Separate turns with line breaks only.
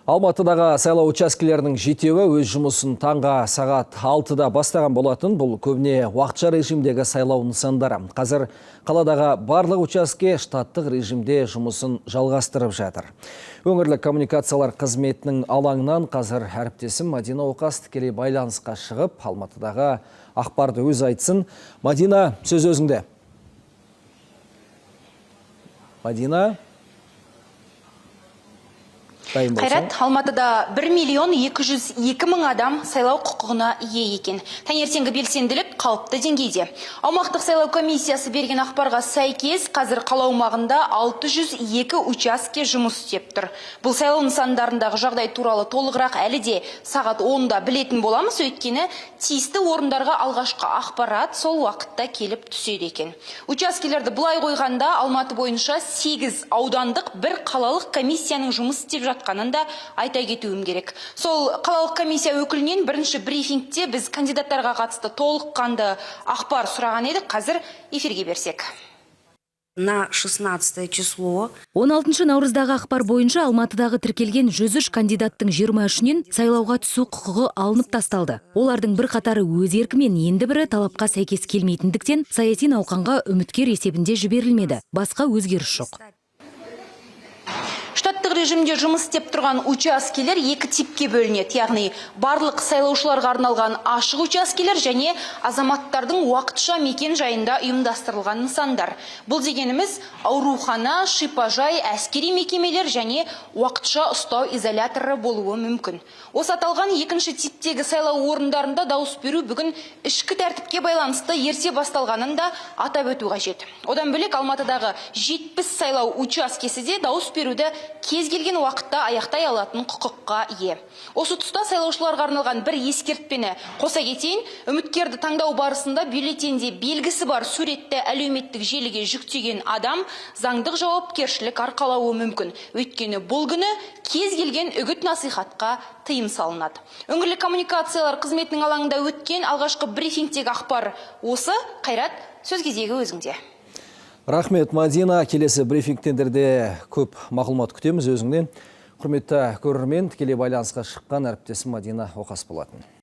Алматыдағы сайлау учаскелерінің жетеуі өз жұмысын таңға сағат 6-да бастаған болатын. Бұл көбіне уақытша режимдегі сайлау нысандары. Қазір қаладағы барлық учаске штаттық режимде жұмысын жалғастырып жатыр. Өңірлік коммуникациялар қызметінің алаңынан қазір әріптесім Мадина Оқас тікелей байланысқа шығып, Алматыдағы ақпарды өзі айтсын. Мадина, сөз өзіңде. Мадина, дайын болсаң.
Қайрат, Алматыда 1 миллион 202 мың адам сайлау құқығына ие екен. Таңертеңгі белсенділік қалыпты деңгейде. Аумақтық сайлау комиссиясы берген ақпарға сәйкес, қазір қала аумағында 602 учаске жұмыс істеп тұр. Бұл сайлау нысандарындағы жағдай туралы толығырақ әлі де сағат 10-да білетін боламыз, өйткені тиісті орындарға алғашқы ақпарат сол уақытта келіп түседі екен. Учаскелерді былай қойғанда, Алматы бойынша 8 аудандық, бір қалалық комиссияның жұмыс істеп жатқанын да айта кетуім керек. Сол қалалық комиссия өкілінен бірінші брифингте біз кандидаттарға қатысты толыққанды ақпар сұраған едік, қазір эфирге берсек.
На 16 число
16 наурыздағы ақпар бойынша, Алматыдағы тіркелген 103 кандидаттың 23-інен сайлауға түсу құқығы алынып тасталды. Олардың бір қатары өз еркімен, енді бірі талапқа сәйкес келмейтіндіктен, саяси науқанға үміткер есебінде жіберілмеді. Басқа өзгеріс жоқ.
Штаттық режимде жұмыс істеп тұрған учаскелер екі типке бөлінеді. Яғни барлық сайлаушыларға арналған ашық учаскелер және азаматтардың уақытша мекен жайында ұйымдастырылған нысандар. Бұл дегеніміз аурухана, шипажай, әскери мекемелер және уақытша ұстау изоляторы болуы мүмкін. Осы аталған екінші типтегі сайлау орындарында дауыс беру бүгін ішкі тәртіпке байланысты ерте басталғанын да атап өту қажет. Одан бөлек, Алматыдағы 70 сайлау учаскесі де дауыс беруді кез келген уақытта аяқтай алатын құқыққа ие. Осы тұста сайлаушыларға арналған бір ескертпені қоса кетейін. Үміткерді таңдау барысында бюллетенде белгісі бар суретті әлеуметтік желіге жүктеген адам заңдық жауапкершілік арқалауы мүмкін. Өйткені бұл күні кез келген үгіт насихатқа тыйым салынады. Өңірлік коммуникациялар қызметінің алаңында өткен алғашқы брифингтегі ақпар осы. Қайрат, сөз кезегі өзіңде.
Рахмет, Мадина. Келесі брифингтендерде көп мағлұмат күтеміз өзіңнен. Құрметті көрермен, тікелей байланысқа шыққан әріптесім Мадина Оқас болатын.